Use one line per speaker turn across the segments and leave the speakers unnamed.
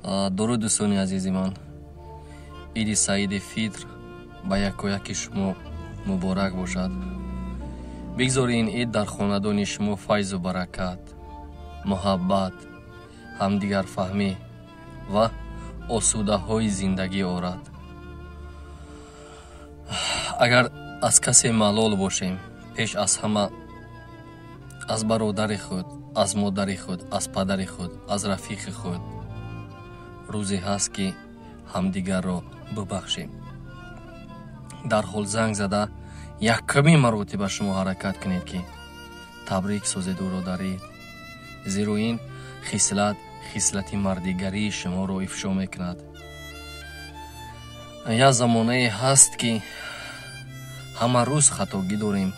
Дуруд, дӯстони азизи ман. Иди Саиди Фитр ба якояки шумо муборак бошад. Бигзор ин ид дар хонадони шумо файзу баракат, муҳаббат, ҳамдигарфаҳмӣ ва осудаҳои зиндагӣ орад. Агар аз касе малол бошем, пеш аз ҳама аз бародари худ, аз модари худ, аз падари худ, аз рафиқи худ, рӯзе ҳаст, ки ҳамдигарро бубахшем. Дарҳол занг зада, якумин маротиба шумо ҳаракат кунед, ки табрик созед ӯро дар ид, зеро ин хислат хислати мардигарии шуморо ифшо мекунад. Як замонае ҳаст, ки ҳама рӯз хатогӣ дорем,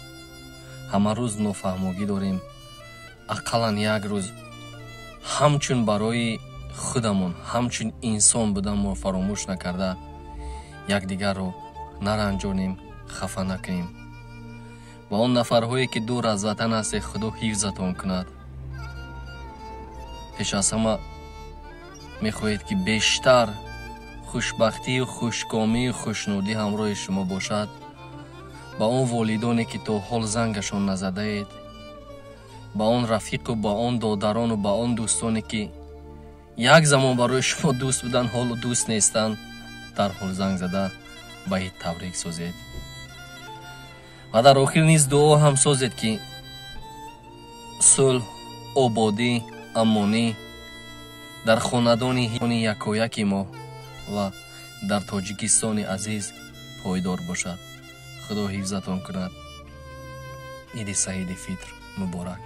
ҳама рӯз нофаҳмогӣ дорем. Ақаллан як рӯз ҳамчун барои худамон, ҳамчун инсон буданмо фаромӯш накарда, якдигарро наранҷонем, хафа накунем. Ва он нафарҳое, ки дур аз ватан ҳастед, Худо ҳифзатон кунад. Пеш аз ҳама мехоҳед, ки бештар хушбахтию хушкомию хушнудӣ ҳамроҳи шумо бошад, ба он волидоне, ки то ҳол зангашон назадаед, ба он рафиқу ба он додарону ба он дӯстоне, ки як замон барои шумо дӯст буданд, ҳоло дӯст нестанд, дарҳол занг зада, ба ид табрик созед. Ва дар охир низ дуо ҳам созед, ки сулҳ, ободӣ, амонӣ дар хонадони якояки мо ва дар Тоҷикистони азиз пойдор бошад. Худо ҳифзатон кунад. Иди Саиди Фитр муборак.